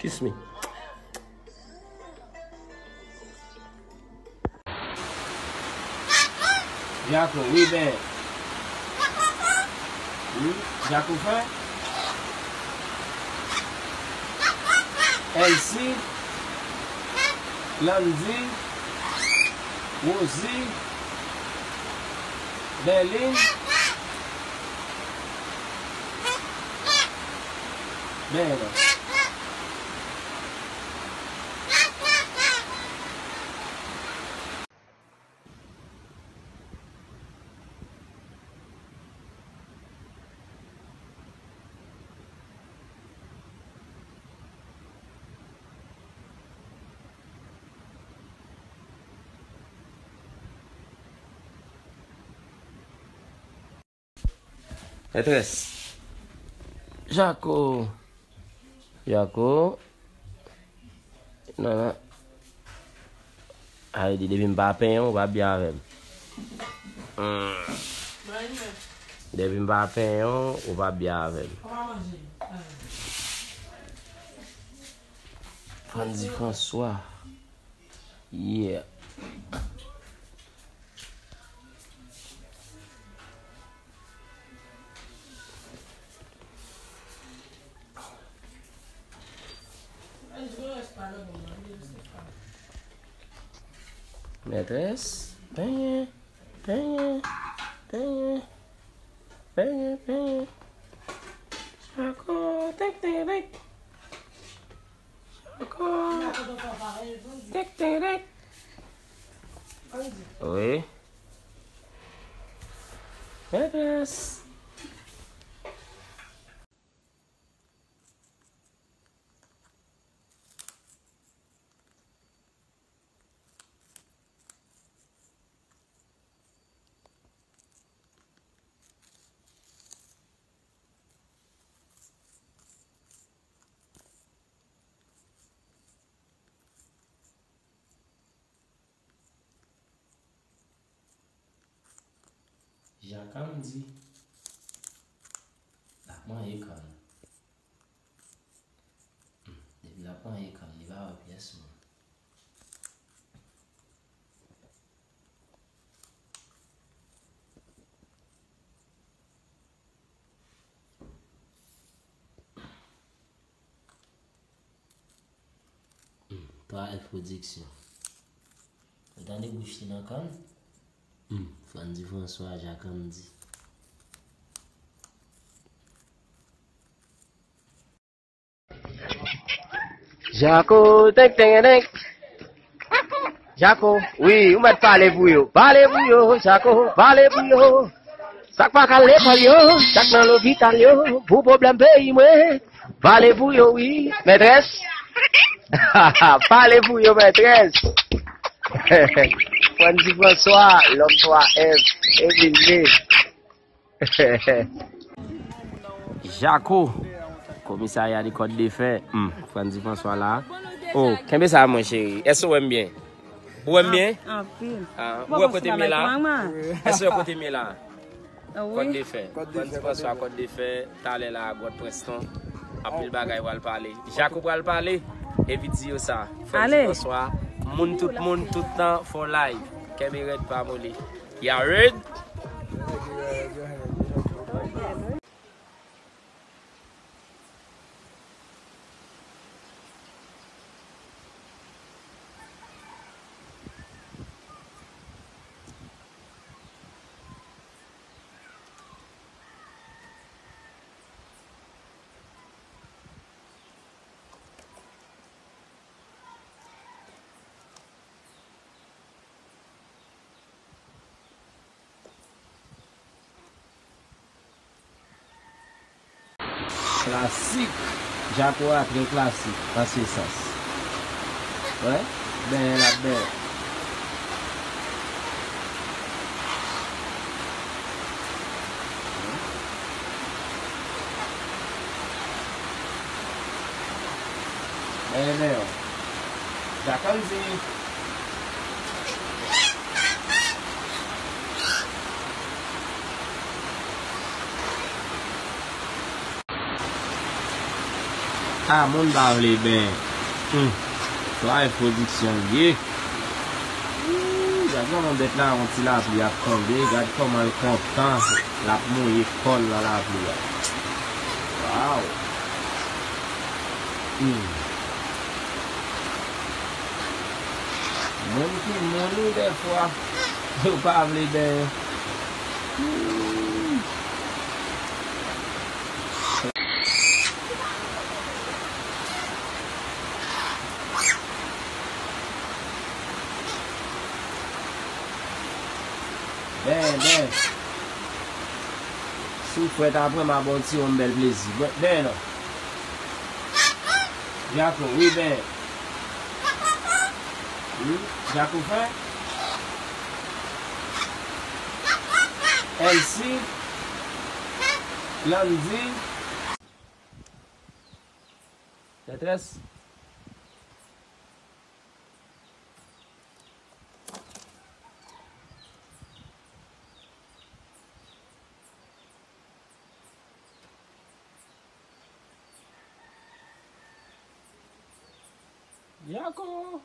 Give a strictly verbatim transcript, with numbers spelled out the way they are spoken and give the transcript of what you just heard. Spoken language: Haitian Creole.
Kiss me. Jako, wi, ben. Wi, Jako fè. Elsie, Landy, Rosie, Berline, Bella. Mètrès. Jako. Jako. Non, non. Ay, di depi m pa penyen w, ou pa byen avè m. Hmm. Depi m pa penyen w, ou pa byen avè m. Frandy François. Yeah. Mètrès, penyen, penyen, penyen, penyen, penyen. Jako, tenk, tenk, tenk. Jako. Tenk, tenk, tenk. Wi. Mètrès. Jakandy. L ap manyen kann. Hmm, depi l ap manyen kann, li pa wè pyès moun. Hmm, twa F Production. Ou tande bouch li nan kann? Hmm, Frandy François, Jakandy. Jako, tenk, tenk, tenk. Jako, wi, ou mèt pale pou yo. Pale pou yo, Jako, pale pou yo. Sa k pa ka lekòl yo, sa k nan lopital yo, pou pwoblèm peyi mwen. Pale pou yo, wi, mètrès. Pale pou yo, mètrès. Frandy François, lòm twa F, Emile. Jako, komisarya de Kòdefè. Hmm, Frandy François la. Oh, kenbe sa mwen cheri. Èske w wè m byen? Ou wè m byen? Anpil. Ah, ou wè kote m ye la? Èske w wè kote m ye la? Ah, wi. Kòdefè. Frandy François, Kòdefè. Talè la, Gwòt Prenston. Anpil bagay pral pale. Jako pral pale. Epi di yo sa. Frandy François. Moun tout moun, tout tan, for life. Kenbe rèd, pa moli. Y'all ready? Klasik. Jako a trè klasik an se sans. Wè, benyen l ap benyen. Benyen, benyen. Jakandy. A, moun pa vle benyen. Hmm. Travay pwodiksyon l ye. Ooh, gad kòman bèt la, yon ti lapli ap tonbe. Gad kòman l kontan. L ap mouye kò l nan lapli a. Waw. Hmm. Moun ki moun wi dèfwa, yo pa vle benyen. Hmm. Ben, ben. Si w frèt apre, m a ba w ti yon bèl plezi. Ben, ben non. Djako, wi, ben. Hmm? Djako frè? Elsie? Landy? Tètrès? Djako!